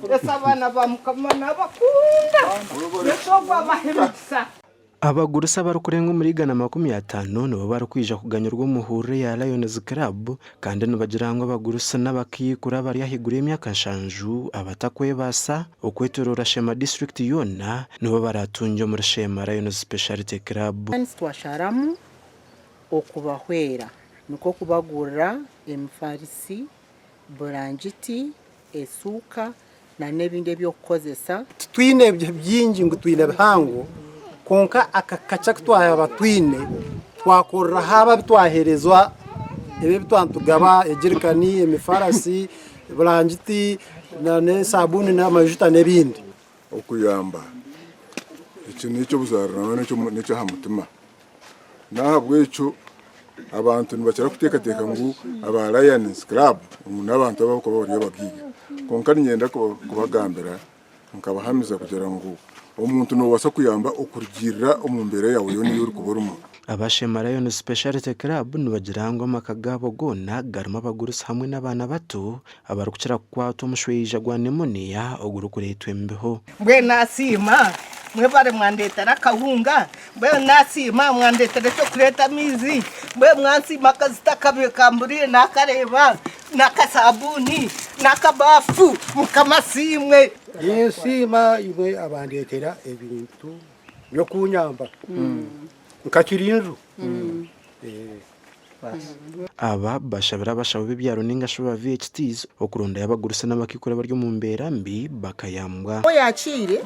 Yesu abaana ba Mukama nabakunda. Yesu ogwo abahe emigisa. Abagurusi abarikurenga omuri 150 nibo barikwija kuganyirwa omu hururu eya Lions Club kandi nibagira ngu abagurusi n'abakaikuru abari ahaiguru y'emyaka nshanju abatakwebaasa okwetoroora Sheema disiturikiti yoona nibo baraatungye omuri Sheema Lions Speciality Club. Twasharamu okubahwera nikwo kubagurira emifarisi, burangiti, esuuka n'ebindi eby'okukozesa. Titwine bingi ngu twine bihango kwonka aka kakye aku twaba twine twakoreraho abo abu twaheerezwa ebi ebi twaba nitugaba egirikani, emifarasi, burangiti n'esabuuni n'amajuta n'ebindi. Okuyamba eki n'eky'obuzaariranwa n'eky'aha mutima. N'ahabw'ekyo abantu nibakira kuteekateeka ngu aba Lions Club ngu n'abantu abarikuba bari abagaiga. Kwonka niinyenda kubagambira nkabahamiza kugira ngu omuntu noobaasa kuyamba okurugiirira omu mbeera yaawe yoona ei orikuba orimu. Aba Sheema Lions Speciality Club nibagira ngu amaka gaabo goona garimu abagurusi hamwe n'abaana bato abarikukira kukwatwa omushweija gwa pneumonia ogurikureetwa embeho. Mbwenu nasiima mwebare mwandetera akahunga, mbwenu nasiima mwandetera ekyokureeta amaizi, mbwenu mwansiima akazito akabi kamburiire nakareeba, n'akasabuuni, n'akabafu, Mukama asiimwe. Ninsiima imwe abandetera ebintu by'okunyamba nka kirinju. Aba bashabire abashaho b'ebyaro ninga shi ba VHTs okurondayo abagurusi n'abakaikuru abari omu mbeera mbi bakayambwa. Oyakiire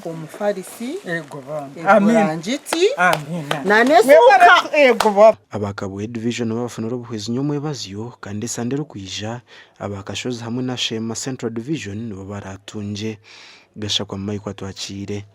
omufarisi, eburangiti, n'esuuka. Aba Kabwohe Division babafunire obuhwezi nyomwebazyo kandi esande erikwija aba Kashozi hamwe na Sheema Central Division nibo baratungye. Gashakwa Michael Atwakiire.